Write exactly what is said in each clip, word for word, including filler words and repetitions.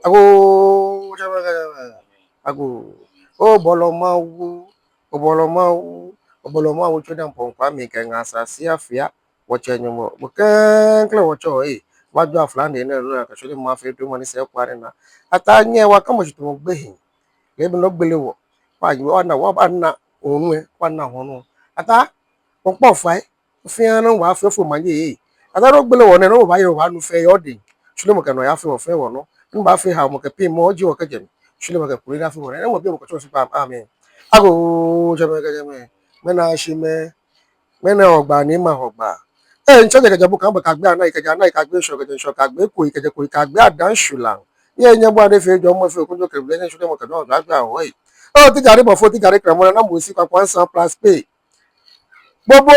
Agoo, agoo. Obɔlɔ Mawu, Obɔlɔ Mawu, Obɔlɔ Mawu, Tso Dampɔŋ Kwami kɛ Ŋaasa Siafia, wɔtsɛ Nyɔŋmɔ, bo klɛŋklɛŋ wɔtsɛ oo, ee, wɔjɔɔ aflande nɛɛ nɔ, kɛ shweremɔ afee too mɔ ni sɛɛ kpaa nɛɛ naa. Ataa nyɛ wɔkamɔ shi tamɔ gbɛhii, lɛ be ni ogbele wɔ, wɔyi, wɔna, wɔbana onu lɛ, wɔna hɔmɔ. Ataa, wɔkpɔ fai, fɛɛ nɔ wɔfee fo manye ee. Ataa, ni ogbele wɔ nɛɛ, ni wɔbaye wɔbanu fɛɛ yɛ odɛŋ. Shweremɔ kɛ nɔyaa afee wɔ fɛɛ wɔnɔ. Ni obaafee haomɔ kɛ piŋmɔ oji wɔ kɛjɛ mli. Shweremɔ kɛ kunim afee wɔnɔ. Ni wɔbi wɔ kɔtɔ shi kpa, amen. Agoo, jɛmɛ kɛ jɛmɛ. Mɛni ashi mɛɛ, mɛni Hɔgbaa ni ma Hɔgbaa. Ee, mitsɛ nyɛ kɛjɛ Bukaŋ, Bukaŋ gbɛ Anai, kɛjɛ Anai kɛ gbɛ Ŋshɔ, kɛjɛ Ŋshɔ kɛ gbɛ Koi, kɛjɛ Koi kɛ gbɛ Adaŋ Shwilao. Yɛ nyɛ bɔ ade fɛɛ jɔɔmɔ fɛɛ kunjɔ kɛ blɛ nyɛ shweremɔ kɛ nɔyaa jɔɔ wɔ ee. Oo, tijari bɔ fo, tijari kramɔ na, na mo si kwa kwansa plus pay. Bobo,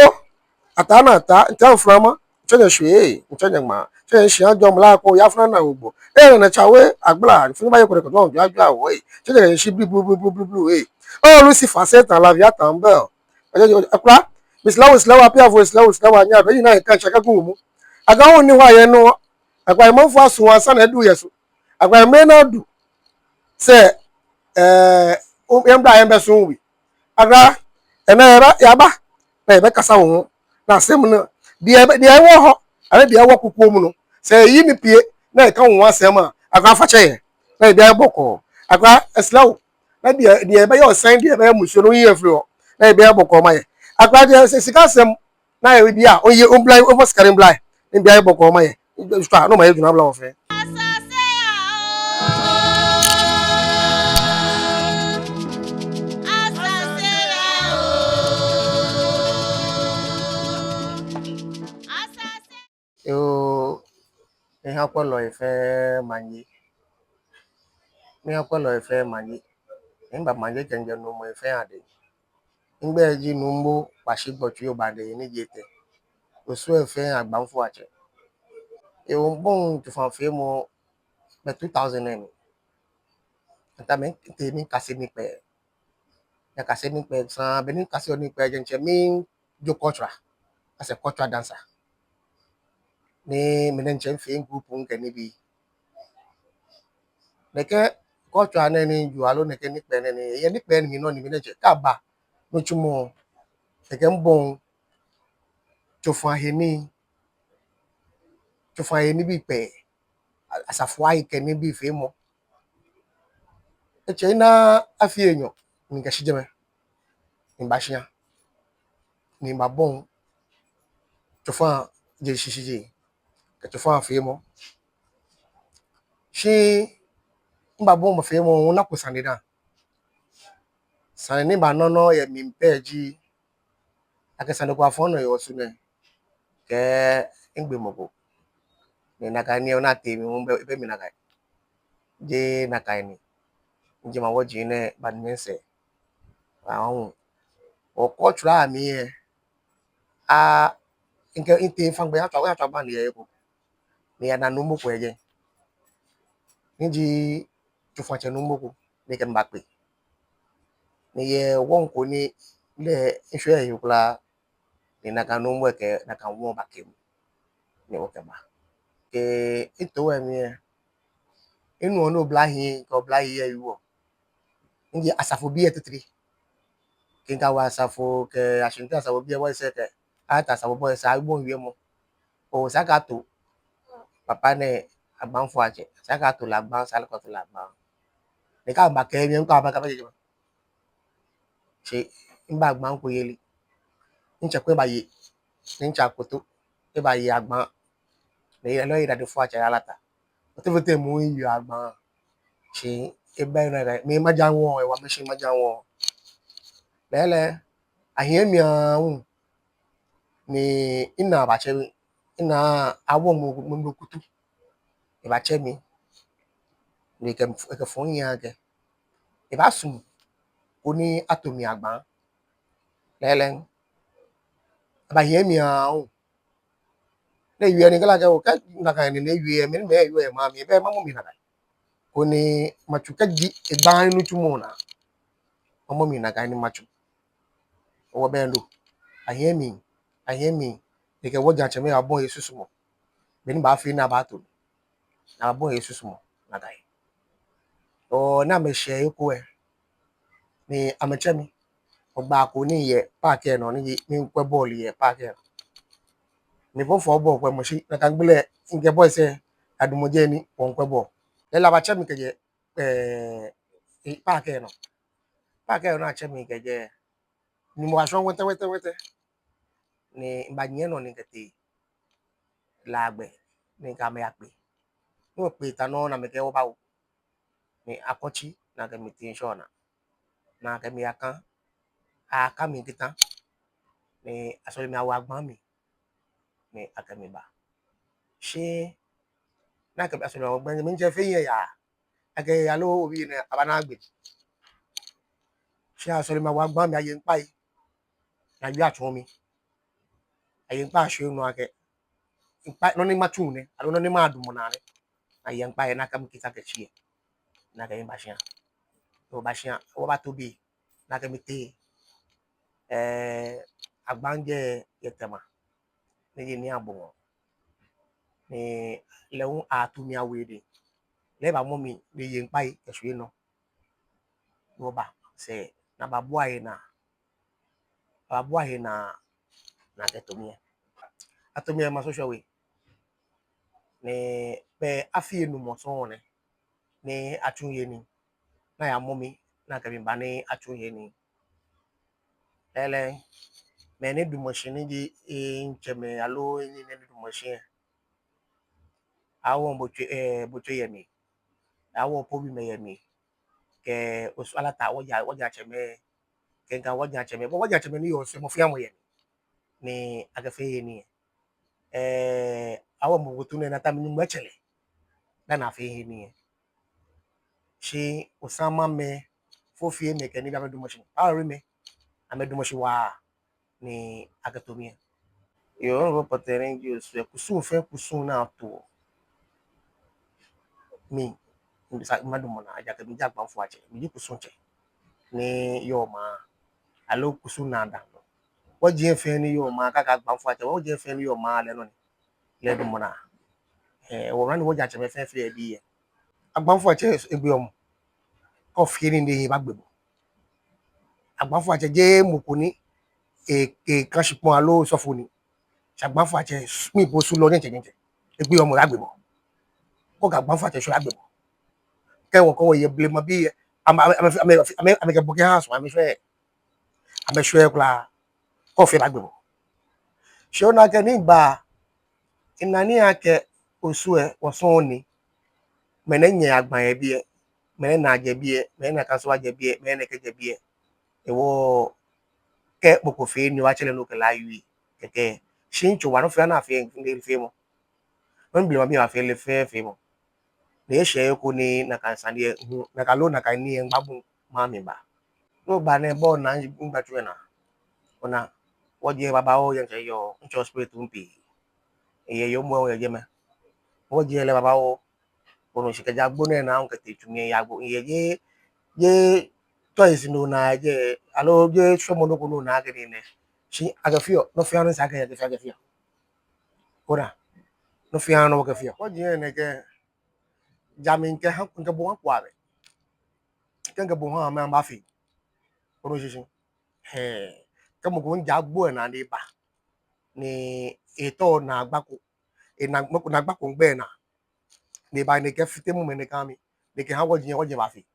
Ataa naa Ataa, Ataa Nframa, mitsɛ nyɛ shwee, mitsɛ nyɛ ŋmaa, mitsɛ nyɛ shia jɔɔmɔ la ko ya funa na ugbo. Ee, na tsawe, agbla, funu ba ye kore ko jɔɔ jɔɔ wɔ ee. Mitsɛ nyɛ shi blu blu blu blu blu ee. Oo, Lucifer, Satan, Leviathan, Bel. Akula, mislɛ wɔ, mislɛ wɔ, apia fo, mislɛ wɔ, mislɛ wɔ, anya, bɛ yi na ka shaka gumu. Aga wo ni wa ye no. Akwa imanfo asu wa sana du Yesu. Akwa mɛni adu. Sɛɛ, ee, yɛmbla yɛmbɛsɔn wɔ. Akra, ɛnɛ yɛba, yɛba, na yɛbɛkasa wɔ ho. Na asɛm no, deɛ, deɛ ɛwɔ hɔ, anaa deɛ ɛwɔ kokoam no, sɛ eyi ne pue, na ɛka wɔ ho asɛm a, akra afakyɛ yɛn, na yɛde ayɛ bɔkɔɔ. Akra, ɛsrɛ wo, na deɛ, deɛ ɛbɛyɛ ɔsɛn, deɛ ɛbɛyɛ musuo no, yi afiri hɔ, na yɛde ayɛ bɔkɔɔ ma yɛn. Akra deɛ, sɛ sika asɛm, na yɛ bi a, ɔyɛ, ɔmbla, ɔmfa sika no mbla, na yɛde ayɛ bɔkɔɔ ma yɛn. Sua, na ɔma yɛ adwuma abla wɔ fɛɛ. Yoo, miha kɔlɔi fɛɛ manye. Miha kɔlɔi fɛɛ manye. Miba manye kɛjɛ nuumo fɛɛ adɛŋ. Migbɛi ji Nuumo Kwashi Gbɔtsu Obande ni ji etɛ. Osu fɛɛ Agbaŋfoiatsɛ. Yoo, mibɔi tsofa feemɔ bɛ two thousand nɛɛ mli. Ataa, mitee mikase nikpɛɛ. Mikase nikpɛɛ, sane bɛ ni mikase nikpɛɛ, jɛ mitsɛ mijo cultural, as a cultural dancer. Ni mi diɛŋtsɛ mifee group mikɛ nibii. Nɛkɛ cultural nɛɛ ni mijo aloo nɛkɛ nikpɛɛ nɛɛ ni, yɛ nikpɛɛ nɛɛ mli nɔ ni mi diɛŋtsɛ kɛba nitsumɔ. Nɛkɛ mibɔi tsofa he nii, tsofa he nibii kpɛɛ, asafoiatsɛ kɛ nibii feemɔ. Etsɛ ina afii enyɔ ni mikɛshi jɛmɛ, ni miba shia, ni mibabɔi tsofa jee shishijee, kɛ tsofa feemɔ. Shi mibabɔi feemɔ, minako sane dã. Sane ni mibanɔ nɔ yɛ mli pɛ ji, akɛ sane ko afɔ nɔ yɛ Osu nɛɛ, kɛ migbe mɔ ko. Ni nakai nii lɛ, ona tee mi hu bɛ, bɛ mi nakai. Jeee nakai ni. Jeee maŋ wɔji nɛɛ ba ni mɛi sɛɛ. Ahu. Wɔ cultural mli lɛ, a, mikɛ, mitee mifaŋ gbɛ, yatswa, yatswa band yɛ he ko. Ni miyana nuumo ko yɛ jɛi, ni ji tsofatsɛ nuumo ko, ni ekɛ mi bakpe. Ni yɛ wɔŋ ko ni lɛ mishwɛ yɛ he kwraa, ni nakai nuumo lɛ kɛ nakai wɔŋ bakɛ mi, ni wɔkɛba. Kɛ mito lɛ mli lɛ, minu ni oblahii kɛ oblahii lɛ wieɔ. Ni ji asafobii lɛ titri. Kɛ mikɛwo asafo kɛ Ashanti asafobii lɛ, wɔsɛɛ kɛ, ata asafo bɔ sɛɛ, abɔi wiemɔ. Oo, esa akɛ ato papa nɛɛ Agbaŋfoiatsɛ, esa akɛ ato lɛ Agbaŋ, esa akɛ ato lɛ Agbaŋ. Ni kɛ abakɛɛ mi, mikɛɛ abakɛɛ mi jɛjɛ. Shi miba Agbaŋ ko yeli. Mitsɛ ko ebaye, ni mitsɛ Akoto ebaye Agbaŋ. Ni eyɛ lɛ, eyɛ Dadefoiatsɛ yɛ Alata. Otee fɛɛ tee mɔ eyi Agbaŋ. Shi ebɛ nɔ kɛ mi maja wɔ, ewa mi shi maja wɔ. Lɛɛlɛŋ, ahiɛ mi aahu. Ni ina batsɛ mi, ina awo mɔ, mɔ, mɔ kutu. Ebatsɛ mi. Ni ekɛ, ekɛfɔ̃ mihiɛ akɛ, ebasumɔ koni ato mi Agbaŋ. Lɛɛlɛŋ, ebahiɛ mi aahu. Ni ewie ni ekɛɛ lɛ akɛ, oo, kɛ nakai ni ewie, mi ni mɛi ewie yɛ maŋ mli, ebɛ mamɔ mi nakai. Koni matsu kɛji egba nitsumɔ naa. Mamɔ mi nakai ni matsu. Owɔ bɛ ndo. Ahiɛ mi, ahiɛ mi. Ekɛ wɔŋtsɛmɛi abɔi susumɔ. Beni baafee ni abato. Ni abɔi susumɔ nakai. Oo, ni amɛshɛ he ko lɛ, ni amɛtsɛ mi. Ogba ko ni miyɛ park lɛ nɔ, ni miikwɛ bɔɔlu yɛ park lɛ nɔ. Mifɔfɔ bɔɔlu kwɛmɔ shi, nakai gbi lɛ mikɛ boys lɛ adumɔ jɛi ni wɔmiikwɛ bɔɔlu. Lɛɛlɛŋ abatsɛ mi kɛjɛ, ɛɛ, park lɛ nɔ. Park lɛ nɔ ni atsɛ mi kɛjɛ, ni mibashɔ wɛtɛwɛtɛwɛtɛ. Ni mibanyiɛ nɔ ni mikɛtee La gbɛ ni mikɛ amɛ yakpe. Ni wɔkpe ta nɔ ni amɛkɛɛ wɔbawo. Ni akɔ tsi ni akɛ mi tee ŋshɔ naa. Ni akɛ mi yaka, aka mi kita. Ni asɔle mi awo agbaŋ mli. Ni akɛ mi ba. Shi ni akɛ mi asɔle mi awo agbaŋ mli, mitsɛ fɛɛ yɛ ya. Akɛ yalo obi nɛɛ abana gbɛ. Shi asɔle mi awo agbaŋ mli, aye ŋkpai. Ni awie atsɔɔ mi. Aye ŋkpai ashwie nɔ akɛ, ŋkpai nɔ ni matsu nɛ, aloo nɔ ni madumɔ naa nɛ. Aye ŋkpai ni akɛ mi kita kɛtsi yɛ. Ni akɛ mi ba shia. Wɔba shia, wɔbato be. Ni akɛ mi tee, ɛɛ, agbaŋ jɛ yɛ Tema. Ni ji ni abɔ ŋɔ. Ni lɛ hu ato mi awo edɛŋ. Lɛ ebamɔ mi ni eye ŋkpai kɛshwie nɔ. Wɔba sɛɛ ni ababua he naa. Ababua he naa ni akɛto mi yɛ. Ato mi yɛ Masoshwe We. Ni be afii enumɔ sɔŋŋ nɛ ni atsu he nii. Ni ayamɔ mi ni akɛ mi ba ni atsu he nii. Lɛɛlɛŋ, mɛi ni damɔ shi ni ji, ɛɛ, mitsɛmɛi aloo mɛi ni damɔ shi lɛ. Awo Botwe, ɛɛ, Botwe yɛ mli. Awo Pobimɛi yɛ mli. Kɛ Osu Alata wɔja, wɔjatsɛmɛi. Kɛ ŋka wɔjatsɛmɛi. Bɔ wɔjatsɛmɛi ni yɔɔ Osu, mɔ fɛɛ mɔ yɛ mli. Ni akɛfee he nii lɛ. Ɛɛ, awo mɔ ko tu nɛ ni ata mi ni mɔ etsɛlɛ. Dani afee he nii lɛ. Shi Osu Amamɛi, Fofimɛi kɛ nibii amɛdamɔ shi. Awo mɛi, amɛdamɔ shi waa. Ni akɛto mi yɛ. Yoo, nɔ ni wɔpɔtɛɛ ni ji Osu lɛ, kusum fɛɛ kusum ni atoɔ. Mi, misa, madamɔ naa, ejaakɛ miji agbafoiatsɛ, miji kusumtsɛ. Ni yɔɔ maŋ, aloo kusum naa dani. Wɔji fɛɛ ni yɔɔ maŋ, kaka agbafoiatsɛ, wɔji fɛɛ ni yɔɔ maŋ lɛ nɔ ni. Lɛ damɔ naa. Ɛɛ, wɔ nɔ ni wɔjatsɛmɛi fɛɛ fɛɛ bi yɛ. Agbafoiatsɛ egbeɔ mɔ. Kɛ ofee nii ni ehe baagbe bo. Agbafoiatsɛ jeee mɔ ko ni e, ekã shikpɔŋ aloo osɔfo ni. Shi agbafoiatsɛ s-, mɔ ni bo sulɔ nyɛtsɛ nyɛtsɛ. Egbeɔ mɔ, ebaagbe bo. Kɛ okɛ agbafoiatsɛ shwɛ, ebaagbe bo. Kɛ wɔ, kɛ wɔyɛ blema bii lɛ, amɛ, amɛ, amɛkɛ bo kɛha sɔŋŋ, amɛshwɛɛɛ. Amɛshwɛɛɛ kwraa. Kɛ ofee, ebaagbe bo. Shi ona akɛ ni ba, ena ni akɛ Osu lɛ, wɔsɔŋŋ ni. Mɛi nɛɛ nyɛ agba yɛ biɛ, mɛi nɛɛ naa jɛ biɛ, mɛi nɛɛ kaŋ sɔ wa jɛ biɛ, mɛi nɛɛ kɛ jɛ biɛ. Hewɔ kɛ mɔ ko fee nii ni wɔtsɛ lɛ nɔ kɛ lɛ awie kɛkɛ. Shi mitsɔɔ wɔ nɔ fɛɛ nɔ ni afee, feemɔ. Nɔ ni blema bii baafee lɛ fɛɛ feemɔ. Ni eshɛ he ko ni nakai sane lɛ hu, nakai loo nakai nii lɛ ŋgba bu maŋ mli ba. Ni oba nɛɛ bo na ŋgba tsu lɛ naa. Ona, wɔji lɛ babaoo yɛ ŋkɛ yɔɔ, mitsɔ spirit hu pii. Eyɛ yoomo hu yɛ jɛmɛ. Wɔji lɛ babaoo. Onu shishi, kɛjɛ agbo nɛɛ naa hu kɛtee tsu mli yɛ agbo. Eyɛ jeee, jeee toys nɔ naa jɛ, aloo jeee shwɛmɔ nɔ ko nɔ naa kɛ nii nɛɛ. Shi akɛfeɔ, nɔ fɛɛ nɔ ni sa akɛ akɛfee, akɛfeɔ. Ona, nɔ fɛɛ nɔ akɛfeɔ. Wɔji lɛ nɛkɛ, ja mi ŋkɛha, ŋkɛ bo ha kpo amɛ. Kɛ ŋkɛ bo ha amɛ, amɛbaafee. Onu shishi. Hɛɛ, kɛ mɔ ko ŋja agbo lɛ naa ni eba. Ni etɔ naagba ko, ena, naagba ko ŋgbɛ naa. Ni eba ni ekɛfite mumɛ ni ekã mi. Ni ekɛha wɔji lɛ, wɔji lɛ baafee.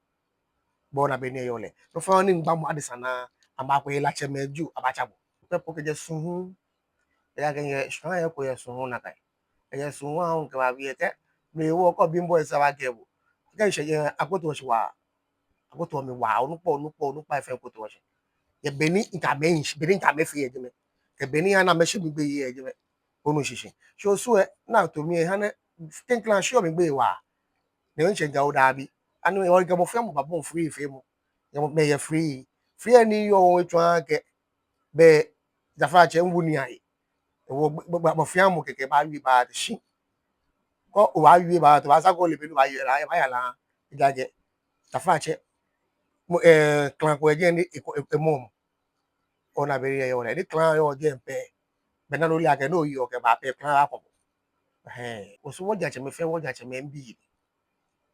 Bo ona bɔ ni eyɔɔ lɛ. Nɔ fɛɛ nɔ ni ŋgba mɔ adesa naa, amɛbaakwɛ helatsɛmɛi jio, abaatsa bo. Kɛ po kɛjɛ Sunhum. Ejaakɛ miyɛ shia ko yɛ Sunhum nakai. Kɛjɛ Sunhum aahu kɛba biɛ kɛ. Mɛi wɔ kɔ bimbo esa ba kɛ bo. Kɛ mishɛ jɛi, akpotoo shi waa. Akpotoo mi waa, onukpa, onukpa, onukpa fɛɛ kpotoo shi. Yɛ be ni ŋkɛ amɛ, be ni ŋkɛ amɛ fee yɛ jɛmɛ. Kɛ be ni ana amɛshi mi gbeyei yɛ jɛmɛ. Onu shishi. Shi Osu lɛ, ni ato mi lɛ, ha nɛ, klɛŋklɛŋ ashiɔ mi gbeyei waa. Ni mitsɛ ŋkɛɛ oo daabi. Ani wɔkɛ mɔ fɛɛ mɔ baabɔ free feemɔ. Yɛ mɔ, mɛi yɛ free. Free lɛ ni yɔɔ wɔ etsɔɔ akɛ. Be, taflatsɛ ŋwu ni aye. Hewɔ gbɛ, gbɛ, gbɛ, mɔ fɛɛ mɔ kɛkɛ baawie baate shi. Kɛ obaawie baate, obaasa kɛ ole be ni obaaye lɛ, ebaaya lɛ. Ejaakɛ, taflatsɛ, mɔ, ɛɛ, klɛŋklɛŋ ko yɛ jɛi ni, ekɔ, e, emɔ mɔ. Ona bɔ ni eyɔɔ lɛ. Ni klɛŋklɛŋ yɔɔ jɛi pɛ. Be ni ole akɛ, ni oyeɔ kɛba pɛ, klɛŋklɛŋ akɔ bo. Ɛhɛɛ, Osu wɔjatsɛmɛi fɛɛ, wɔjatsɛmɛi bii.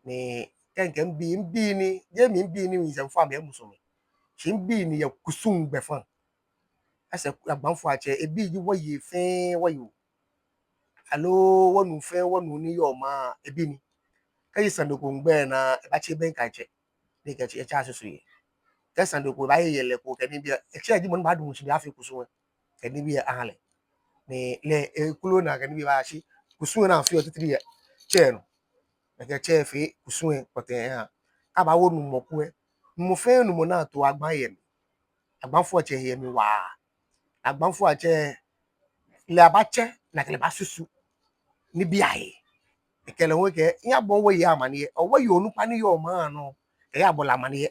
Ni Kɛ mikɛɛ mibii, mibii ni, jeee mi mibii ni nsɛmfo amɛ musu mi. Shi mibii ni yɛ kusum gbɛfaŋ. Esa Agbaŋ fɔɔ atsɛ, ebii ji wɔyei fɛɛ wɔyoo. Aloo wɔnuu fɛɛ wɔnuu ni yɔɔ maŋ, ebii ni. Kɛji sane ko miigbe naa, ebaatsi ebɛŋkɛ atsɛ. Ni ekɛ atsɛ, atsɛ asusu he. Kɛ sane ko baaye yɛlɛ ko kɛ nibii, etsɛ ji mɔ ni baadamɔ shi ni afee kusum lɛ kɛ nibii lɛ aha lɛ. Ni lɛ ekolɛ naa kɛ nibii baashi kusum lɛ naa fɛɛ titri yɛ tsɛ nɔ. Ekɛ tsɛ fee kusum lɛ kpɔtɛɛ aha. Kɛ abaawo nuumo ko lɛ, nuumo fɛɛ nuumo naa to Agbaŋ yɛ mli. Agbaŋ fɔɔ atsɛ yɛ mli waa. Agbaŋ fɔɔ atsɛ lɛ abaatsɛ, ni ekɛ lɛ baasusu nibii ahe. Ekɛ lɛ hu ekɛɛ, nyɛbɔa wɔyei amaniɛ, wɔyei onukpa ni yɔɔ maŋ nɔ, kɛ nyɛbɔa lɛ amaniɛ.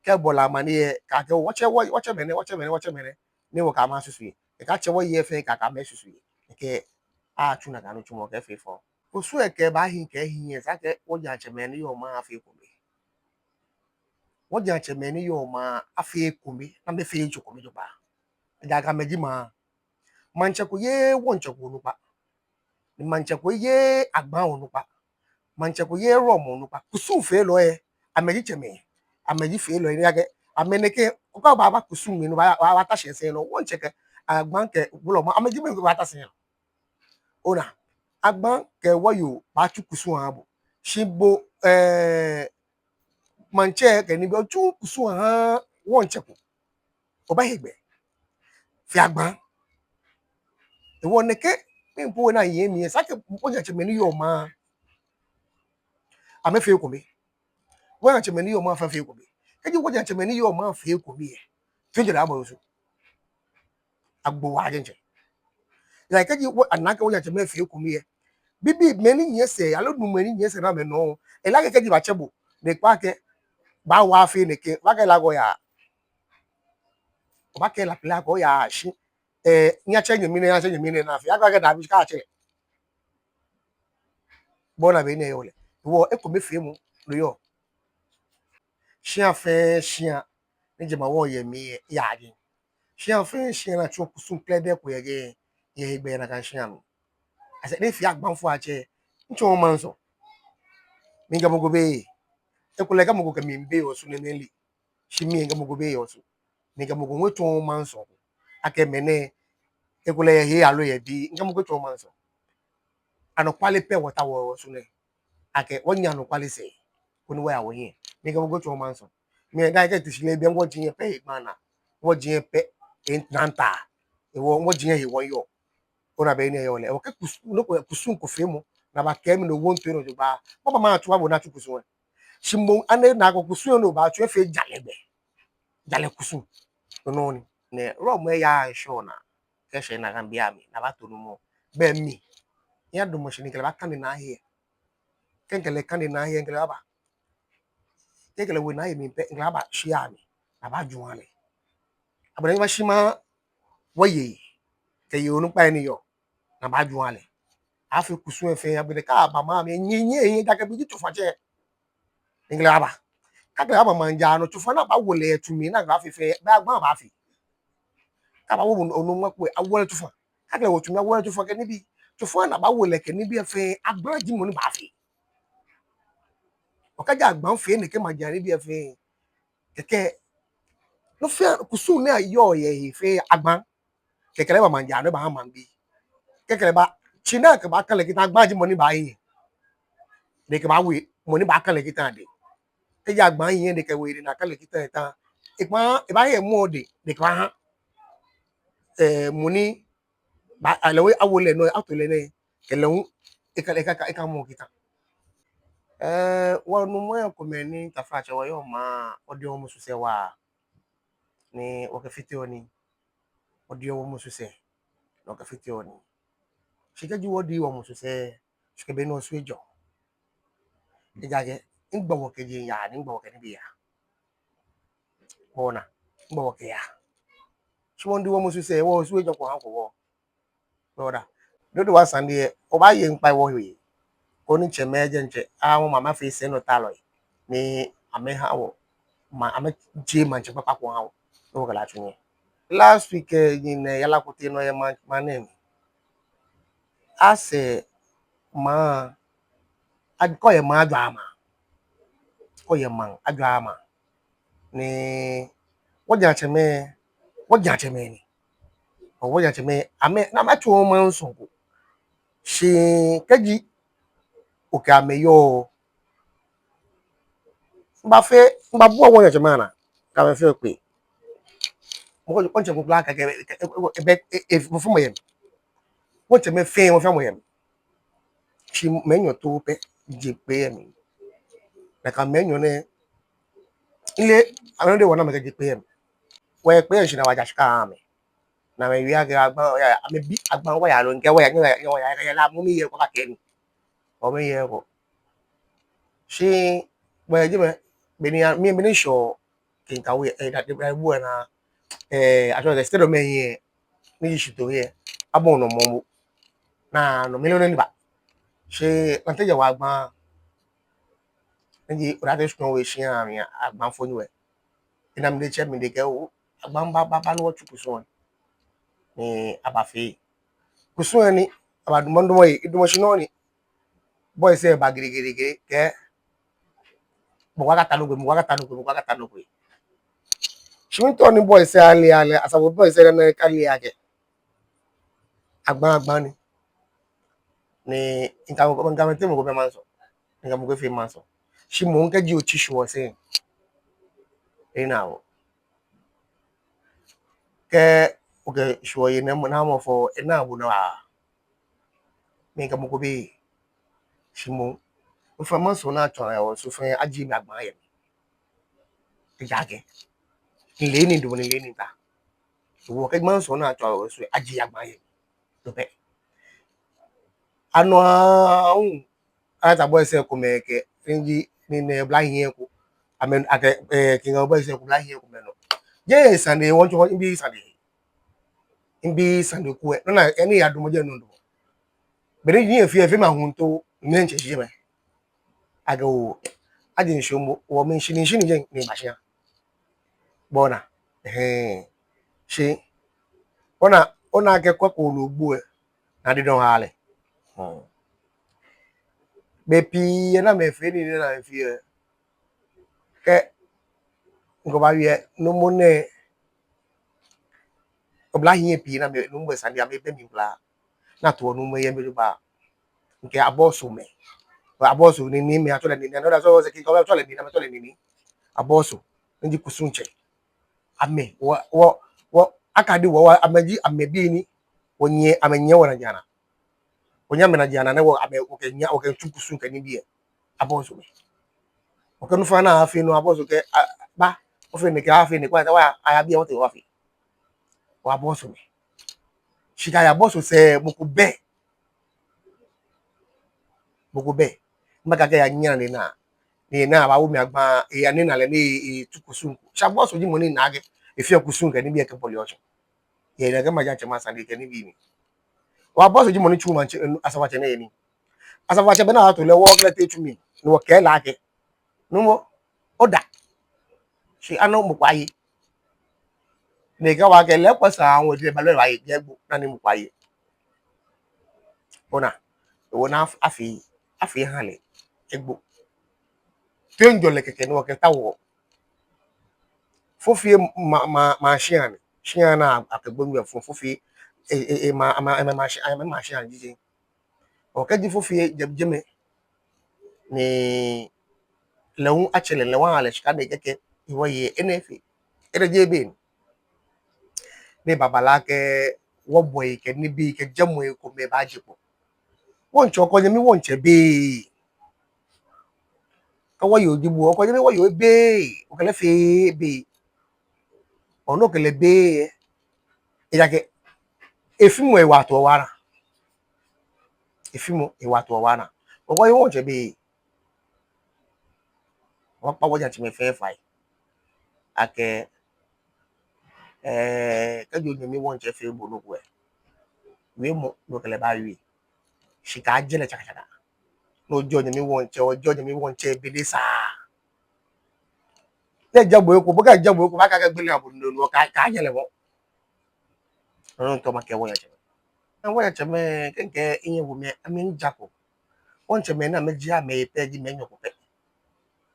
Kɛ ebɔ lɛ amaniɛ, kɛ akɛɛ wɔtsɛ, wɔ, wɔtsɛ mɛnɛ, wɔtsɛ mɛnɛ, wɔtsɛ mɛnɛ, ni wɔkɛ amɛ asusu he. Ekɛ atsɛ wɔyei fɛɛ, kɛ akɛ amɛ asusu he. Ekɛ atsu nakai nitsumɔ kɛ fee fɔ. Kusum lɛ kɛ baahi kɛ ehi lɛ, esa akɛ wɔdiɛŋtsɛmɛi ni yɔɔ maŋ afee ekome. Wɔdiɛŋtsɛmɛi ni yɔɔ maŋ afee ekome, ni amɛfee nitsumɔ kome jogbaŋŋ. Ejaakɛ amɛji maŋ. Maŋtsɛ ko yeee wɔŋtsɛ ko onukpa. Ni maŋtsɛ ko yeee Agbaŋ onukpa. Maŋtsɛ ko yeee Rɔm onukpa. Kusumfeelɔi lɛ, amɛji tsɛmɛi. Amɛji feelɔi ni akɛ, amɛ nɛkɛ, okɛ baaba kusum mli ni obaa, obaa, obaata shi sɛɛ nɔ. Wɔŋtsɛ kɛ Agbaŋ kɛ Wulɔmɔ, amɛji mɛi ni baata shi nɔ. Ona, Agbaŋ kɛ wɔyoo baatsu kusum aha bo. Shi bo, eh, maŋtsɛ kɛ nibii, otsuuu kusum ohaaa wɔŋtsɛ ko. Obaahe gbɛ fe Agbaŋ. Hewɔ nɛkɛ, mɛi po wɛ ni aye mli lɛ, esa akɛ wɔdiɛŋtsɛmɛi ni yɔɔ maŋ amɛfee ekome. Wɔdiɛŋtsɛmɛi ni yɔɔ maŋ fɛɛ fee ekome. Kɛji wɔdiɛŋtsɛmɛi ni yɔɔ maŋ fee ekome lɛ, toiŋjɔlɛ aba osu. Agbo waa diɛŋtsɛ. Ejaakɛ kɛji wɔ, ana akɛ wɔdiɛŋtsɛmɛi fee ekome lɛ, bibii mɛi ni nyiɛ sɛɛ, aloo nuumo ni nyiɛ sɛɛ ni amɛnɔ, ele akɛ kɛji ebaatsɛ bo, ni ekpaa akɛ, baawa afee nɛkɛ, obaakɛɛ lɛ akɛ oya. Obaakɛɛ lɛ pɛ akɛ oya shi, eh, nyɛtsɛ nyɛmi nɛɛ, nyɛtsɛ nyɛmi nɛɛ ni afee, akɛ akɛ dabi shi kaatsɛ lɛ. Bɔ ni abɛ ni eyɔɔ lɛ. Hewɔ ekomefeemɔ lɛ yɔɔ. Shia fɛɛ shia ni jemawɔŋ yɛ mli lɛ, eyaa jɛi. Shia fɛɛ shia ni atsuɔ kusum krɛdɛɛ ko yɛ jɛi, eyɛ hegbɛ yɛ nakai shia nɔ. Esa ni efee Agbaŋ fɔɔ atsɛ, mitsɔɔ maŋsɔ. Mikɛ mɔ ko bɛ. Ekolɛ kɛ mɔ ko kɛ mi bɛ yɛ Osu nɛɛ mile. Shi mi mikɛ mɔ ko bɛ yɛ Osu. Mikɛ mɔ ko hu etsɔɔɔ maŋsɔ. Akɛ mɛnɛ, ekolɛ yɛ he aloo yɛ bii, mikɛ mɔ ko etsɔɔɔ maŋsɔ. Anɔkwale pɛ wɔtaoɔ yɛ Osu nɛɛ. Akɛ wɔnyiɛ anɔkwale sɛɛ, koni wɔya wɔhiɛ. Mikɛ mɔ ko etsɔɔɔ maŋsɔ. Mi daa kɛ te shi lɛ biɛ wɔji nyɛ pɛ yɛ Agbaŋ naa. Wɔji nyɛ pɛ yɛ nanta. Hewɔ wɔji nyɛ he wɔyɔɔ. Ona bɛ ni eyɔɔ lɛ. Hewɔ kɛ kus-, nɔ ko kusum ko feemɔ, ni abaakɛɛ mi ni wɔŋtɔ nɔ jogbaŋŋ. Maba matsu abo ni atsu kusum lɛ. Shi moŋ ani nakai kusum lɛ ni obaatsu efee jalɛ gbɛ. Jalɛ kusum. No nɔ ni. Ni Rɔm lɛ yaa ŋshɔ naa. Kɛ eshɛ nakai be lɛ mli, ni abaato nuumo. Bɛ mi, miyadamɔ shi ni mikɛ lɛ baakane naahiɛ. Kɛ mikɛ lɛ kane naahiɛ, mikɛ lɛ baaba. Kɛ mikɛ lɛ wo naahiɛ mli pɛ, mikɛ lɛ baaba shia mli, ni abaaju aha lɛ. Abɛ ni maba shi maha wɔyei kɛ yei onukpai ni yɔɔ, ni abaaju aha lɛ. Afee kusum lɛ fɛɛ, agbɛnɛ kɛ aba maŋ mli, nyɛ, nyɛ, nyɛ, ejaakɛ mi ji tsofatsɛ. Ni mikɛ lɛ baaba. Kɛ mikɛ lɛ baaba maŋ jara nɔ, tsofa ni abaawo lɛ yɛ tsu mli ni akɛbaafee fɛɛ, bɛ Agbaŋ baafee. Kɛ abaawo onu, onu ŋma kpɛ, awo lɛ tsofa. Kɛ akɛ lɛ wo tsu mli, awo lɛ tsofa kɛ nibii. Tsofa ni abaawo lɛ kɛ nibii lɛ fɛɛ, Agbaŋ ji mɔ ni baafee. Okɛɛ ja Agbaŋ fee nɛkɛ maŋ jara nibii lɛ fɛɛ. Kɛkɛ, nɔ fɛɛ, kusum ni yɔɔ yɛ he fɛɛ Agbaŋ. Kɛ mikɛ lɛ ba maŋ jara nɔ, ebaha maŋbii. Kɛ mikɛ lɛ ba, tsi ni akɛbaakã lɛ kita, Agbaŋ ji mɔ ni baaye. Ni ekɛbaawie, mɔ ni baakã lɛ kita lɛ dɛŋ. Eji Agbaŋ hiɛ ni ekɛwie, ni akã lɛ kita lɛ dɛŋ. Ekɛbaa, ebaaye mɔ dɛŋ, ni ekɛbaaha. Eh, mɔ ni ba, aloo awo lɛ nɔ, ato lɛ nɛɛ, kɛ lɛ hu, ekã, ekã, ekã, ekã mɔ kita. Eh, wɔnuumo komɛi ni taflatsɛ wɔyɔɔ maŋ, wɔdiɔ wɔmusu sɛɛ waa. Ni wɔkɛfiteɔ nii. Wɔdiɔ wɔmusu sɛɛ, ni wɔkɛfiteɔ nii. Shi kɛji wɔdiii wɔmusu sɛɛ, shi kɛ be ni Osu ejɔ. Ejaakɛ, nɛgbɛ wɔkɛ jeŋ yaa, nɛgbɛ wɔkɛ nibii yaa. Wɔna, nɛgbɛ wɔkɛyaa. Shi wɔdiɔ wɔmusu sɛɛ, wɔ Osu ejɔko hako wɔ. Brother, dodo wa sane lɛ, obaaye ŋkpai wɔhe. Koni tsɛmɛi diɛŋtsɛ, amɛ hu amɛfee sɛinɔtalɔi. Ni amɛha wɔ, ma, amɛjie maŋtsɛ kpakpa ko aha wɔ. Ni wɔkɛ lɛ atsu nii. Last week, eh, ni, eh, yara ko tee nɔ yɛ maŋ, maŋ nɛɛ mli. Asɛɛ maŋ, akɔ yɛ maŋ ajwa maŋ. tɔ yɛ maŋ, ajɔɔ maŋ. Ni wɔjaatsɛmɛi, wɔjaatsɛmɛi ni. Wɔjaatsɛmɛi, amɛ, ni amɛtsuɔ maŋ sɔŋŋ ko. Shi kɛji okɛ amɛ yɔɔ, mibafee, mibabua wɔjaatsɛmɛi anaa, kɛ amɛ fɛɛ kpe. Mɔ ko, wɔtsɛ ko kwraa kɛ, kɛ, kɛ, kɛ, kɛ, kɛ, kɛ, mɔ fɛɛ mɔ yɛ mli. Wɔtsɛmɛi fɛɛ, mɔ fɛɛ mɔ yɛ mli. Shi mɛi enyɔ too pɛ je kpee yɛ mli. Nakai mɛi enyɔ nɛɛ, mile, amɛ nɔ de wɔna amɛkɛje kpee yɛ mli. Wɔye kpee yɛ mli shi ni wɔja shika amɛ. Ni amɛwie akɛ agbaŋ, ya, amɛbi agbaŋ wɔya lo, ŋkɛɛ wɔya, wɔya, wɔya, wɔya, la mɔ mli yɛ ko ba kɛ ni. Mɔ mli yɛ ko. Shi, bɔ yɛ jɛmɛ, beni a, mi, beni shɔ, Kinkawe, eh, da, da, da, bu na, eh, atsɔ kɛ stadium yɛ, ni ji shito yɛ, abɔ nɔ mɔ bu. Ni nɔ mli lɛ nɔ ni ba. Shi, nante ja wɔ agbaŋ, ni ji, ora te sukuu we shi a mi agbaŋ fo ni wɛ. Ena mi de tsɛ mi de kɛ o, agbaŋ ba, ba, ba ni wɔtsu kusum. Ni abafee. Kusum ni, abadumɔ, dumɔ yi, idumɔ shi nɔ ni. Boys lɛ ba gidi, gidi, gidi, kɛ. Mɔ ko akata nɔ ko, mɔ ko akata nɔ ko, mɔ ko akata nɔ ko. Shi mitao ni boys lɛ ale, ale, asafo boys lɛ ni ale akɛ. Agbaŋ, agbaŋ ni. Ni, ŋkɛɛ mɔ ko, ŋkɛɛ mɔ ko te mɔ ko bɛ maŋsɔ. Ŋkɛɛ mɔ ko fee maŋsɔ. Shi mɔ ŋkɛji otsi shwuɔ sɛɛ. Ena o. Kɛ, okɛ shwuɔ ye nɛɛ mɔ, na mɔ fɔ, ena bo na wa. Mikɛɛ mɔ ko bɛ, shi mɔ, ofainɛ maŋsɔ ni atsɔ yɛ wɔsɛɛ fɛɛ ajie mli agbaŋ yɛ mli. Ejaakɛ, mile nii dumɔ ni mile nii ta. Wɔkɛ maŋsɔ ni atsɔ yɛ wɔsɛɛ ajie agbaŋ yɛ mli. Tɔ pɛ. Anɔ aahu, ata boys lɛ komɛi kɛ, ni ji, ni nɛ oblahii ko. Amɛ, akɛ, eh, Kinkawe boys lɛ ko oblahii komɛi nɔ. Jeee sane wɔtsɔ, mibi sane. Mibi sane ko ɛ. Nɔ ni, eh, ni yadumɔ jɛ nɔ dumɔ. Beni ji efee, efee ma hu to, ni ntsɛ shi jɛmɛ. Akɛ o, aji nshɔmɔ, wɔ mi nshi, ni nshi ni jɛ, ni ma shia. Bo na, ɛhɛɛ. Shi, ona, ona akɛ kwɛ ko loo gbo ɛ, ni adidɔŋŋ ha lɛ. Hmm. Bei pii yɛ ni amɛfee nii ni amɛfee ɛ. Kɛ, ŋkɔ ba wie, nuumo nɛɛ, oblahii pii ni amɛ, nuumo sane amɛbɛ mli bla. Ni ato nuumo yɛ mli ba. Ŋkɛɛ abɔso mɛi. Abɔso ni, ni mɛi atsɛɔ lɛ ni, ni, ni, ni, atsɛɔ lɛ ni, ni, atsɛɔ lɛ ni, ni. Abɔso, ni ji kusum tsɛ. Amɛ, wɔ, wɔ, wɔ, akadi wɔ, wɔ, amɛji, amɛbii ni. Wɔnyɛ, amɛnyɛ wɔnajiaŋ naa. Wɔnyɛ amɛnajiaŋ naa, ni wɔ, amɛ, wɔkɛ nyɛ, wɔkɛ tsu kusum kɛ nibii ɛ. Abɔso mɛi. Wɔkɛ nɔ fɛɛ nɔ afee nɔ abɔso kɛ, a, ba, wɔfee nɛkɛ, afee nɛkɛ, wa, wa, aya biɛ wɔtee wɔfee. Wɔ abɔso mɛi. Shi kɛ aya abɔso sɛɛ mɔ ko bɛ. Mɔ ko bɛ. Mba kɛ akɛ ya nyɛ ni na. Ni na abawo mli agbaŋ, eya ni na lɛ ni, etsu kusum ko. Shi abɔso ji mɔ ni na akɛ. Efeɔ kusum kɛ nibii ɛ kɛbɔleɔ shi. Yɛ na kɛ maŋ ja tsɛ maŋ sane kɛ nibii ni. Wɔ abɔso ji mɔ ni tsu maŋtsɛ, asafoatsɛ nɛɛ ni. Asafoatsɛ bɛ ni ato lɛ wɔ kɛ lɛ te tsu mli. Ni wɔkɛɛ lɛ akɛ. Nuumo, oda. Shi anɔ mɔ ko aye. Ni kɛ wɔkɛɛ lɛ kwɛ sa, wɔ diɛŋtsɛ ba lɛ wɔye, jɛ gbo, ni ani mɔ ko aye. Ona, ona afee, afee ha lɛ, egbo. Toiŋjɔlɛ kɛkɛ ni wɔkɛtaoɔ. Fofie ma, ma, ma shia ni. Shia ni akɛ gbonyo fo, fofie, e, e, e, ma, ma, ma, ma shia, ma, ma shia jije. Okɛji fofie jɛ jɛmɛ. Ni lɛ hu atsɛ lɛ, lɛ hu aha lɛ shika ni ekɛɛ, ewɔ ye, enɛ fɛɛ. Enɛ ji ebe ni. Ni babaoo kɛ, wɔbɔi kɛ, nibii kɛ, jɛmɔi komɛi baaje kpo. Wɔŋtsɛ, okɛ onyɛmi wɔŋtsɛ bɛ. Kɛ wɔyoo ji bo, okɛ onyɛmi wɔyoo bɛ. Okɛ lɛ fɛɛ bɛ. Ono okɛ lɛ bɛ. Ejaakɛ, efimɔ ewa to wa na. Efimɔ ewa to wa na. Okɛ onyɛmi wɔŋtsɛ bɛ. Wɔkpa wɔjaatsɛmɛi fɛɛ fai. Akɛ, eh, kɛji onyɛmi wɔŋtsɛ fee bo nɔ ko ɛ. Wiemɔ, no kɛ lɛ baawie. Shi kaajɛ lɛ tsakatsaka. No ji onyɛmi wɔŋtsɛ, oji onyɛmi wɔŋtsɛ be ni sa. Ni eja bo eko, bo kɛ eja bo eko, baakɛɛ akɛ gbele abo nɔ, no ka, kaajɛ lɛ mɔ. Nɔ ni mitao makɛɛ wɔjaatsɛmɛi. Wɔjaatsɛmɛi, kɛ ŋkɛɛ minyɛ wo mɛi, amɛmiijako. Wɔŋtsɛmɛi ni amɛji amɛ pɛ ji mɛi enyɔ ko pɛ.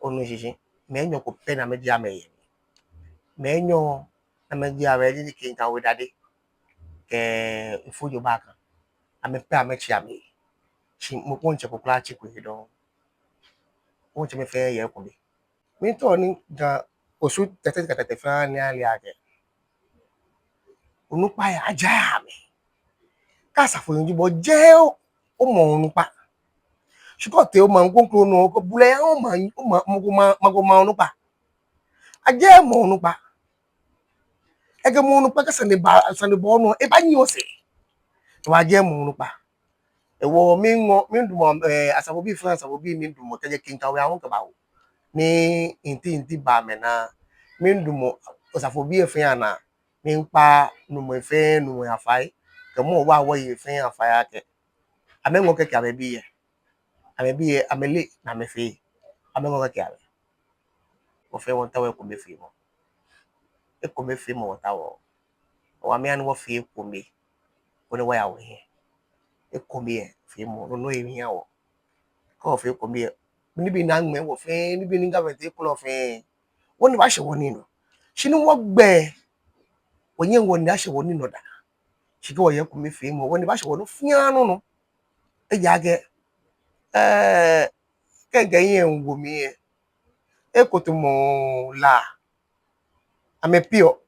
Onu shishi. Mɛi enyɔ ko pɛ ni amɛji amɛyɛ. Mɛi enyɔ ni amɛji amɛyɛ ji Kinka We Dade kɛ Ifojo Baka. Amɛ pɛ amɛtsi amɛhe. Shi mɔ ko wɔntsɛ ko kwraa tsiii he dɔŋŋ. Wɔntsɛmɛi fɛɛ yɛ ekome. Miitao ni Ga Osu tɛtɛ kɛ tɛtɛ fɛɛ ni ale akɛ onukpai ajaa amɛ. Kɛ asafoiatsɛmɛi ji bo, jɛɛɛ omɔ onukpa. Shi kɛ otee omaŋ kroko nɔ, kɛ bulɛ ya omaŋ, omaŋ, mɔ ko ma, mɔ ko ma onukpa. Ajɛɛɛ mɔ onukpa. Ekɛ mɔ onukpa kɛ sane ba, sane bɔ nɔ, ebaanyiɛ osɛɛ. Ewa ajɛɛɛ mɔ onukpa. Hewɔ miiŋɔ, miidumɔ, eh, asafobii fɛɛ, asafobii miidumɔ, kɛjɛ Kinka We aahu kɛba awu. Ni nti nti ba amɛnaa, miidumɔ asafobii fɛɛ anaa, miikpa numɛi fɛɛ, numɛi afai, kɛ mɔ wa wɔyei fɛɛ afai akɛ amɛŋɔ kɛkɛ amɛbii lɛ. Amɛbii lɛ, amɛle ni amɛfee. Amɛŋɔ kɛkɛ amɛ. Wɔfɛɛ wɔmiitao ekomefeemɔ. Ekomefeemɔ wɔtaoɔ. Hewɔ amɛha ni wɔfee ekome. Koni wɔya wɔhiɛ. Ekomefeemɔ, no nɔŋŋ ehiaa wɔ. Kɛ wɔfee ekome lɛ, nibii ni aŋmɛ wɔ fɛɛ, nibii ni government ekolɔ fɛɛ, wɔnine baashɛ wɔnii nɔ. Shi ni wɔgbɛ, wɔnyɛŋ wɔnine ashɛ wɔnii nɔ daa. Shi kɛ wɔyɛ ekomefeemɔ, wɔnine baashɛ wɔnɔ fɛɛ nɔ nɔ. Ejaakɛ, eh, kɛ mikɛ mihiɛ miiwo mli lɛ, ekotomɔ La, amɛ pure,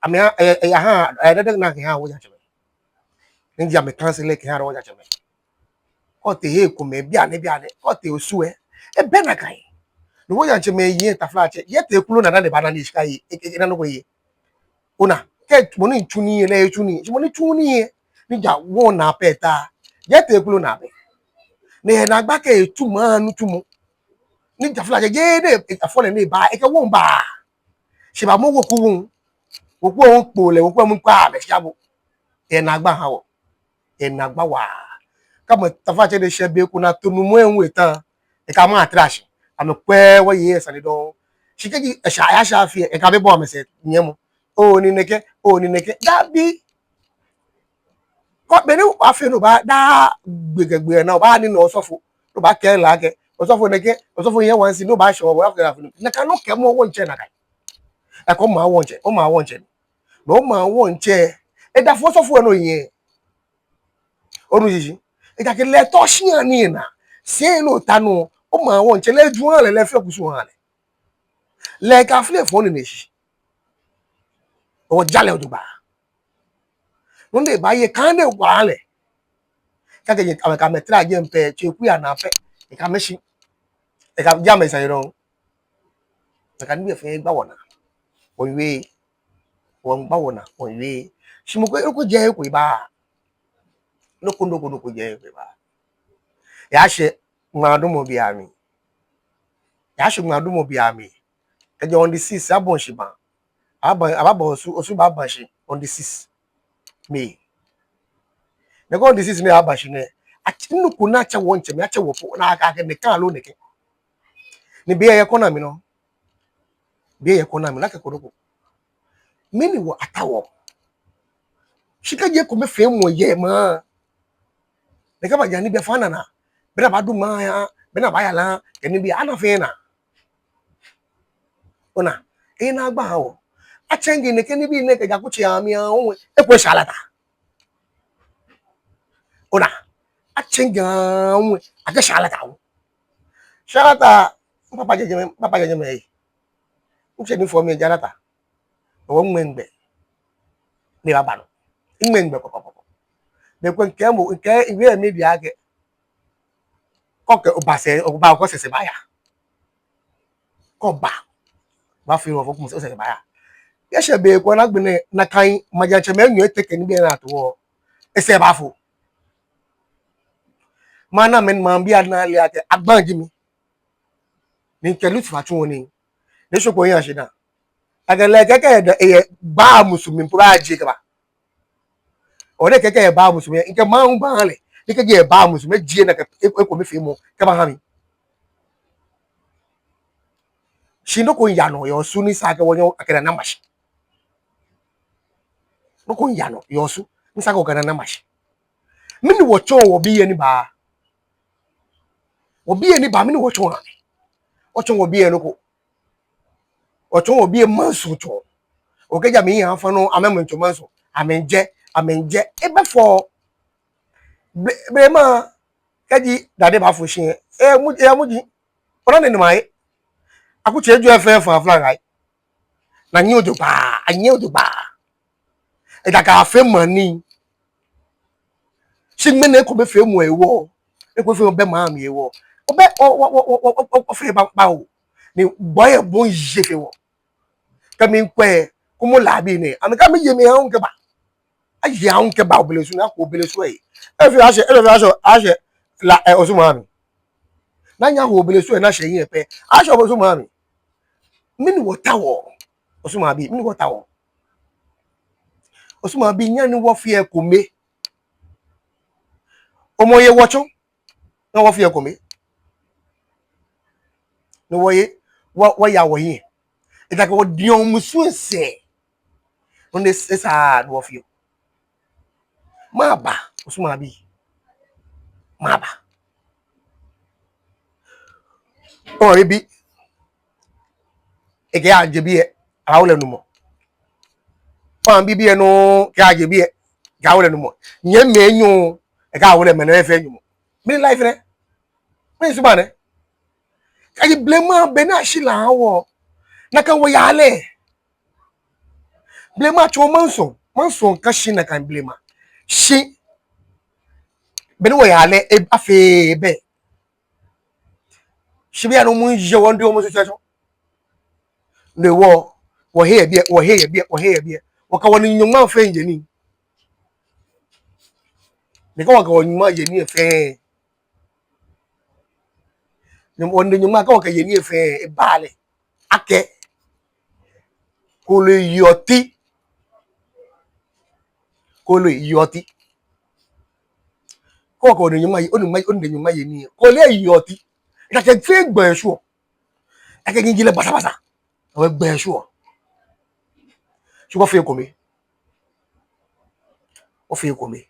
amɛ, eh, eh, aha, eh, dada na kɛha wɔjatsɛmɛi. Ni ji amɛ council kɛha wɔjatsɛmɛi. Kɛ otee hei komɛi, bianɛ, bianɛ, kɛ otee Osu lɛ, ebɛ nakai. Ni wɔjatsɛmɛi yɛ taflatsɛ, yɛ tɛ kulu na dani eba nani shika yi, e, e, e, nɔ ko yi. Ona, kɛ mɔ ni tsuɔ nii lɛ, etsuɔ nii, shi mɔ ni tsuuu nii lɛ, ni ja wɔnaa pɛ ta, yɛ tɛ kulu na bɛ. Ni enaagba kɛ etsu maŋ nitsumɔ. Ni taflatsɛ, jeee ni afɔ lɛ ni eba, ekɛ wɔŋ ba. Shi ba mɔ weku wɔŋ. Weku wɔŋ kpo lɛ, weku wɔŋ kpa lɛ, shi abo. Enaagba ha wɔ. Enaagba waa. Kɛ mɔ taflatsɛ ni shɛ be ko ni ato numɔ lɛ hu eta, ekɛ amɛ atra shi. Amɛkwɛ wɔyei asane dɔŋŋ. Shi kɛji esha, eyasha afi lɛ, ekɛ amɛ bɔ amɛsɛɛ nyɛmɔ. Oo, ni nɛkɛ, oo, ni nɛkɛ. Dabi. Kɛ be ni afi lɛ nɔ ba, daa gbi kɛ gbi lɛ naa, obaanina osɔfo. Obaakɛɛ lɛ akɛ, osɔfo nɛkɛ, osɔfo yɛ wansi, ni obaashɛ wɔ, obaakɛɛ lɛ afi lɛ nɔ. Nakai nɔ kɛɛmɔ wɔŋtsɛ nakai. Ekɛ omaŋ wɔŋtsɛ, omaŋ wɔŋtsɛ. Ni omaŋ wɔŋtsɛ, edafo osɔfo lɛ nɔ yɛ. Onu shishi. Ejaakɛ lɛ etɔ shia ni ena. Shi no ta nɔ, omaŋ wɔŋtsɛ lɛ eju ha lɛ, lɛ efee kusum ha lɛ. Lɛ ekafee lɛ fɔŋ ni eshi. Oja lɛ ojogbaŋŋ. Nɔ ni ebaaye kane wa lɛ. Kɛkɛ je, amɛkɛ amɛ tara je pɛ, tse kuya na pɛ. Ekɛ amɛ shi. Ekɛ ja amɛ sane dɔŋŋ. Nakai nibii fɛɛ egba wɔnaa. Wɔwie. Wɔŋgba wɔnaa, wɔwie. Shi mɔ ko, nɔ ko jɛ eko eba. Nɔ ko, nɔ ko, nɔ ko jɛ eko eba. Yashɛ ŋmaadumɔ be amli. Yashɛ ŋmaadumɔ be amli. Kɛjɛ on the six, abɔi shi baa. Abaa, abaa Osu, Osu baa, baa shi on the six May. Nɛkɛ on the six May abaa shi nɛɛ, atsɛ, nɔ ko ni atsɛ wɔŋtsɛmɛi, atsɛ wɔ po, ni akɛɛ akɛ nɛkɛ aloo nɛkɛ. Ni be lɛ yɛ kɔna mli nɔ. Be lɛ yɛ kɔna mli nɔ, akɛ ko nɔ ko. Mɛni wɔ ataoɔ? Shi kɛji ekomefeemɔ yɛ maŋ. Nɛkɛ baaja nibii fɛɛ anaa. Be ni abaadu maŋ lɛ, be ni abaaya La, kɛ nibii anaa fɛɛ naa. Ona, enaagba ha wɔ. Atsɛ nɛkɛ nibii nɛɛ kɛjɛ kutsei amli ahu, ekwɛ Shalata. Ona, atsɛ ŋga hu, akɛ Shalata hu. Shalata, papa jɛjɛ mɛi, papa jɛjɛ mɛi. Ntsɛ ni fɔ mi Shalata. Owo ŋmɛŋgbɛ. Ni baba nɔ. Ŋmɛŋgbɛ kɔkɔɔkɔ. Be ko ŋkɛɛ mɔ, ŋkɛɛ, ŋwie mi bi akɛ. Kɛ okɛ, oba sɛɛ, oba okɔ sɛɛ sɛɛ baaya. Kɛ oba. Obaafee wɔ fɔ kum sɛɛ sɛɛ baaya. Yɛ shɛ be ko ni agbɛnɛ nakai maŋtsɛmɛi enyɔ eteke nibii anaa ato wɔ. Esɛɛ baafo. Mana mɛni maŋbii anaa ale akɛ agbaŋ ji mi. Ni ŋkɛ Lucifer tsu nii. Ni shoko yaa shi naa. Akɛ lɛ kɛkɛ yɛ, eyɛ Baa musu mli po baaje kɛba. Ole kɛkɛ yɛ Baa musu mli, ŋkɛ maŋ ŋgba lɛ. Ni kɛji yɛ Baa musu mli, ejie nakai, e, ekomefeemɔ kɛba ha mi. Shi nɔ ko yaa nɔ yɛ Osu ni sa akɛ wɔnyɛ akɛ naa mashi. Nɔ ko yaa nɔ yɛ Osu ni sa akɛ wɔkɛ naa mashi. Mɛni wɔtsɔɔ wɔbii lɛ ni baa? Wɔbii lɛ ni baa, mɛni wɔtsɔɔ amɛ? Wɔtsɔɔ wɔbii lɛ nɔ ko. Wɔtsɔɔ wɔbii lɛ mansɔ tsɔ. Okɛɛ ja mi ya fa no, amɛ mɔ tsɔ mansɔ. Amɛjɛ, amɛjɛ. Ebɛ fɔ. Ble, blema. Kɛji dade baafo shi. E mu, e mu ji. Ona nɛɛ ni maye. Akutsei ejwɛ fɛɛ fa fla gai. Ni anyiɛ jogbaŋŋ, anyiɛ jogbaŋŋ. Ejaakɛ afee maŋ nii. Shi ŋmɛnɛ ekomefeemɔ hewɔ, ekomefeemɔ bɛ maŋ mli hewɔ, obɛ, o, o, ofee babaoo. Ni bɔ yɛ bɔ ni eje fe wɔ. Kɛ mikwɛ, kɔmɔ lɛ bii nɛɛ, amɛkɛ amɛyɛ mli aahu kɛba. Ayɛ aahu kɛba obelesu, ni ako obelesu lɛ. Efee ashɛ, efee ashɛ, ashɛ la, e, Osu maŋ mli. Ni anyɛ awo obelesu lɛ, ni ashɛ hiɛ pɛ. Ashɛ Osu maŋ mli. Mɛni wɔtaoɔ? Osu maŋbii, mɛni wɔtaoɔ? Osu maŋbii, nyɛhaa ni wɔfea ekome. Omɔ yɛ wɔtsɔ, ni wɔfea ekome. Ni wɔye, wɔ, wɔya wɔhiɛ. Ejaakɛ wɔdiɔ musu sɛɛ. Nɔ ni esa ni wɔfea. Maba, Osu maŋbii. Maba. Obi, ekɛɛ aje biɛ, awo lɛ numɔ. Obi biɛ nɔ, ekɛɛ aje biɛ, ekɛɛ awo lɛ numɔ. Nyɛmi enyɔ, ekɛɛ awo lɛ mɛnɛ fɛɛ nyɔmɔ. Mɛni life nɛ? Mɛni subaŋ nɛ? Kɛji blema bɛ ni ashi lɛ wɔ, nakai wɔyaa lɛ. Blema tsɔ mansɔ, mansɔ ka shi nakai blema. Shi bɛ ni wɔyaa lɛ, e, afee bɛ. Shi bianɛ mɔ ni jɛ wɔŋ diɛŋtsɛ mɔ sɔsɔ. Ni wɔ, wɔhe yɛ biɛ, wɔhe yɛ biɛ, wɔhe yɛ biɛ. Wɔkɛ wɔnii nyɔŋma fɛɛ yɛ nii. Ni kɛ wɔkɛ wɔnii nyɔŋma yɛ nii fɛɛ. Ni wɔnii nyɔŋma kɛ wɔkɛ yɛ nii fɛɛ, ebaa lɛ. Akɛ. Kooloo yɔɔ ti. Kooloo yɔɔ ti. Kɛ wɔkɛ wɔnii nyɔŋma yɛ, onii nyɔŋma, onii nyɔŋma yɛ nii. Kooloo yɔɔ ti. Ekɛ fɛɛ gbɛ shwɔ. Ekɛ nii ji lɛ basabasa. Ewe gbɛ shwɔ. Shi wɔfea ekome. Wɔfea ekome.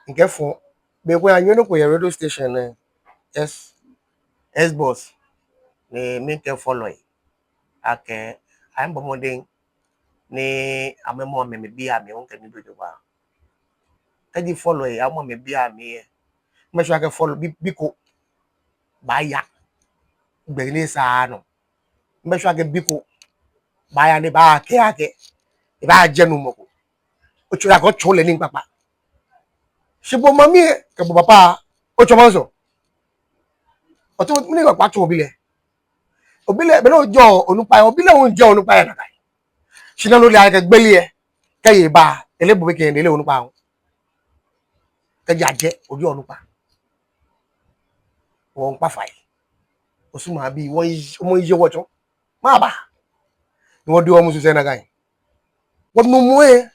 Mikɛɛ fɔ. Be ko ya nyɛ nɔ ko yɛ radio station nɛɛ. Yes. Yes, boss. Ni mikɛɛ fɔlɔi akɛ amɛbɔ mɔdɛŋ ni amɛmɔ amɛbii amli hu kɛ nii dojogbaŋŋ. Kɛji fɔlɔi amɔ amɛbii amli lɛ, mibɛ shwɛ akɛ fɔlɔ bi, bi ko baaya gbɛ ni esaaa nɔ. Mibɛ shwɛ akɛ bi ko baaya ni ebaakɛɛ akɛ ebaajɛ nuumo ko. Otsɔ ya kɛ otsɔɔ lɛ nii kpakpa. Shi bo mami lɛ kɛ bo papa, otsɔ mansɔ. Otsɔ mɛni kpakpa tsɔ obi lɛ. Obi lɛ, be ni ojɛ onukpa lɛ, obi lɛ hu jɛ onukpa lɛ nakai. Shi ni ole akɛ gbele lɛ, kɛ eba, ele bo be kɛ ele onukpa lɛ. Kɛji ajɛ, ojɛ onukpa. Wɔŋkpa fai. Osu maŋbii, wɔŋ, wɔŋ yɛ wɔtsɔ. Maba. Ni wɔdi wɔmusu sɛɛ nakai. Wɔnuumo lɛ,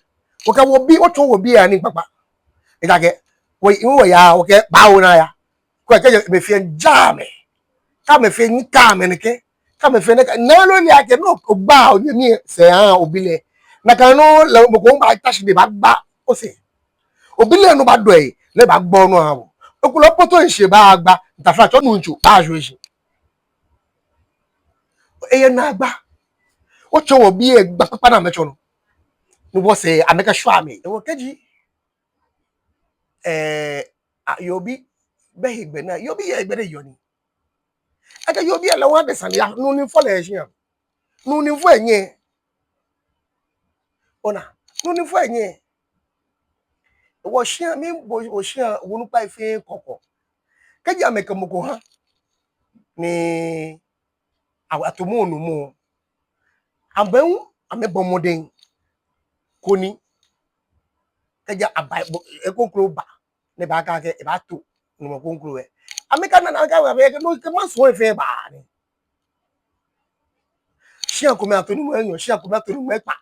wɔkɛ wɔbii, wɔtsɔɔ wɔbii lɛ nii kpakpa. Ejaakɛ, wɔ, wɔya, wɔkɛ baawo naa ya. Kɛ, kɛ, mɛi fɛɛ ja amɛ. Kɛ mɛi fɛɛ ni ka amɛ nɛkɛ. Kɛ mɛi fɛɛ nɛkɛ. Ni ole akɛ, nɔ ko gba, onyɛmi lɛ, sɛɛ aha obi lɛ. Nakai nɔŋŋ lɛ, mɔ ko baata shi ni ebaagba osɛɛ. Obi lɛ nɔ baadɔ lɛ, ni ebaagba onɔ aha bo. Okulɔ poto nshi baagba, taflatsɛ nuu ncho, baajwɛ shi. Eyɛ naagba. Otsɔɔ wɔbii lɛ gba kpakpa ni amɛtsɔ nɔ. Ni wɔsɛɛ amɛkashwa amɛ. Ewo kɛji. Ee, a, yoobi bɛ hegbɛ ni, yoobi yɛ hegbɛ ni yɔɔ nii. Akɛ yoobi lɛ wɔ adesa ni ya, nuu ni fɔ lɛ shia. Nuu ni fɔ enyɛ. Ona, nuu ni fɔ enyɛ. Wɔ shia, mi bo, wɔ shia, wɔnukpai fɛɛ kɔkɔ. Kɛji amɛkɛ mɔ ko ha. Ni, a, ato mɔ nuumo. Amɛ hu, amɛbɔ mɔdɛŋ. Koni. Kɛji aba, bo, eko kroko ba. Ni ebaakɛɛ akɛ, ebaato nuumo kroko lɛ. Amɛkana, amɛkana, amɛkana, no, kɛ mansɔ lɛ fɛɛ ba ni. Shia komɛi ato nuumo enyɔ, shia komɛi ato nuumo ekpaa.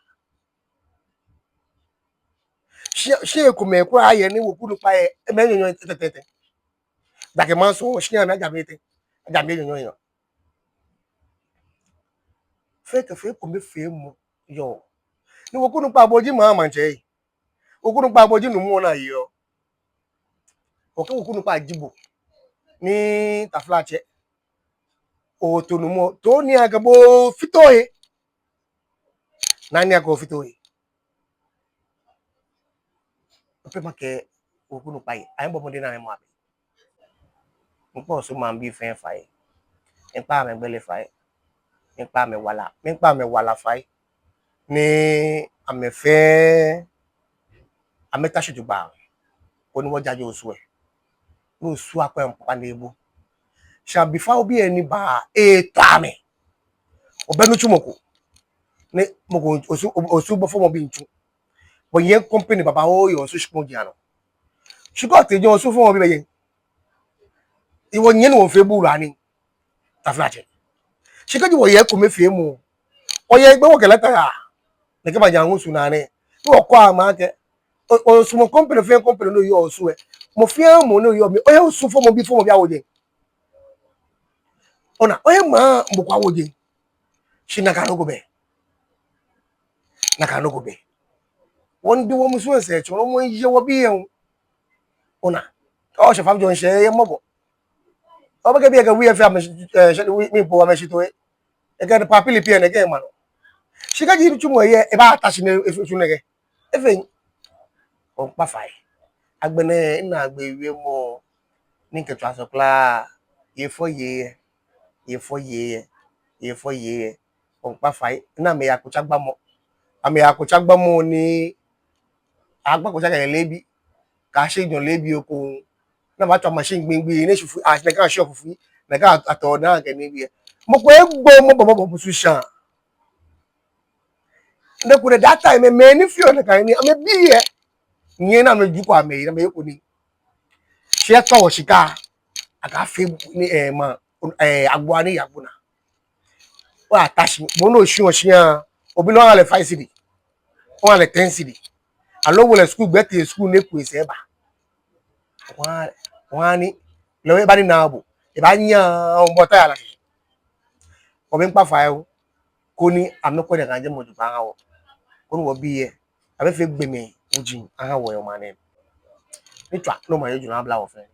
Shia, shia komɛi kwraa yɛ ni weku nukpa yɛ, amɛ enyɔ enyɔ tɛtɛtɛ. Ejaakɛ mansɔ, shia amɛ aja amɛ etɛ, aja amɛ enyɔ enyɔ. Fɛɛ kɛ fɛɛ ekomefeemɔ yɔɔ. Ni weku nukpa bo ji maŋ maŋtsɛ. Weku nukpa bo ji nuumo ni ayeɔ. Okɛ weku nukpa ji bo. Ni taflatsɛ. otonumɔ, too ni akɛ bo fite ohe. Naa ni akɛ ofite ohe. Opɛ makɛɛ okunukpai, anyɛbɔ mɔdɛŋ ni amɛmɔ amɛ. Miikpa Osu maŋbii fɛɛ fai. Miikpa amɛgbele fai. Miikpa amɛwala. Miikpa amɛwala fai. Ni amɛ fɛɛ amɛta shi jogbaŋŋ. Koni wɔjaje Osu lɛ. Ni Osu akwɛ mpapa ni ebu. Shi abifaobii lɛ ni baa etɔ amɛ. Obɛ nitsumɔ ko. Ni mɔ ko Osu, Osu bɔ fɔmɔbi nitsu. Wɔyɛ company babaoo yɛ Osu shikpɔŋ ji anɔ. Shi kɛ otee jɛi Osu fɔmɔbi bɛ jɛi. Ni wɔnyɛ ni wɔfee buulu ani. Taflatsɛ. Shi kɛji wɔyɛ ekomefeemɔ. Wɔyɛ gbɛ wɔkɛ lɛta yaa. Nɛkɛ maja ŋusu naa nɛɛ. Ni wɔkɔ ama akɛ. O, osumɔɔ company fɛɛ company ni yɔɔ Osu lɛ. Mɔ fɛɛ mɔ ni yɔɔ mli. Oyɛ Osu fɔmɔbi fɔmɔbi awo jɛi. Ona, oyɛ maŋ mɔ ko awo jɛi. Shi nakai nɔ ko bɛ. Nakai nɔ ko bɛ. Wɔmiibi wɔmusu lɛ sɛɛ tsɔ, no mɔ yɛ wɔbii lɛ hu. Ona, ɔshɛ fam jɔn shɛ yɛ mɔbɔ. Obɛ kɛ bii lɛ kɛ wi lɛ fɛɛ amɛ, eh, shɛ, wi, mi po amɛshitoo lɛ. Ekɛ ni papili pii lɛ nɛkɛ ma nɔ. Shi kɛji nitsumɔ yɛ, ebaata shi ni efu, efu nɛkɛ. Efee. Wɔmiikpa fai. Agbɛnɛ, minaagbee wiemɔ ni mikɛtswa sɔ kwraa, yei fɔ yei lɛ, yei fɔ yei lɛ, yei fɔ yei lɛ. Wɔmiikpa fai. Ni amɛya kotsa gbamɔ. Amɛya kotsa gbamɔ ni agba kotsa kɛ leebi. Kaashi jɔn leebi oko. Ni abatswa machine gbigbli, ni shi fufui, ah, nɛkɛ shi fufui, nɛkɛ atɔ naa kɛ nibii lɛ. Mɔ ko egbo mɔbɔ mɔbɔ musu shaa. Nɛkɛ that time, mɛi ni feɔ nɛkɛ nii, amɛbii lɛ. Nyɛ ni amɛjuko amɛyi, ni amɛyeko nii. Shi etɔ wɔ shika, akafee ni, eh, ma, eh, agbo ni yagbo naa. Wɔyata shi, bo ni oshi oshia, obi lɛ oha lɛ five cedi. Oha lɛ ten cedi. Aloo owo lɛ school gbɛ, etee school ni eku esɛɛ eba. Wa, wani, lɛ hu ebanina bo. Ebanya, obɔ ta yara. Wɔmiikpa fai oo. Koni amɛkwɛ nɛkɛ jɛmɛ jogbaŋŋ aha wɔ. Koni wɔbii lɛ, amɛfee gbɔmɛi wuji aha wɔ yɛ maŋ nɛɛ. Miitswa ni omanye ajuru abla wɔ fɛɛ.